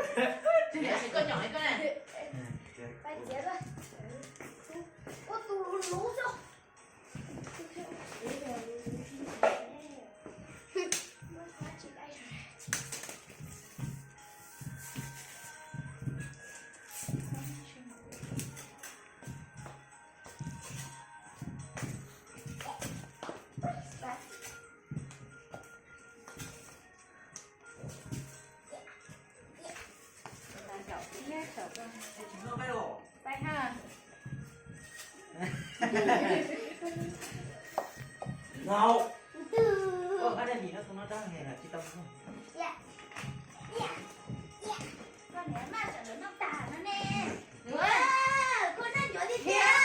Koj nyom koj na. Ua tus lus lus xwb. Tsis noj peb os. Peb ha. Nau. Koj qab dab tsi no, tus no dab tsi tsis tau. Koj niam maj tseem lawv noj tas no ne. Ua, koj noj nyuaj tiag tiag.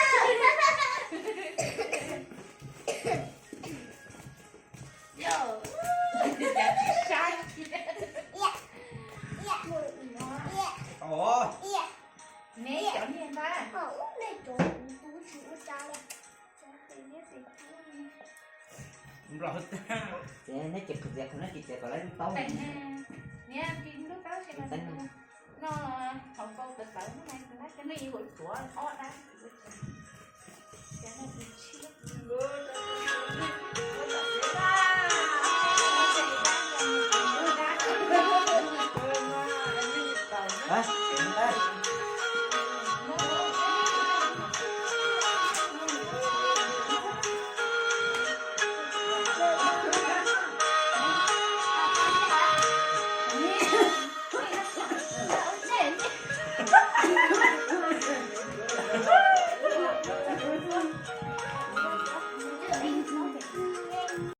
Yog, cas tsis saib. Os. Neb cov niag npab. Nplos tag. Ces neb ces qhwv txiav qhwv neb ces txiav kom lawv lub taub. Niag npib lub taub tsis teeb no, hauv paus tawv tawv hnub no, nej yuav tuav ob dab. Ces nej tus tshiab.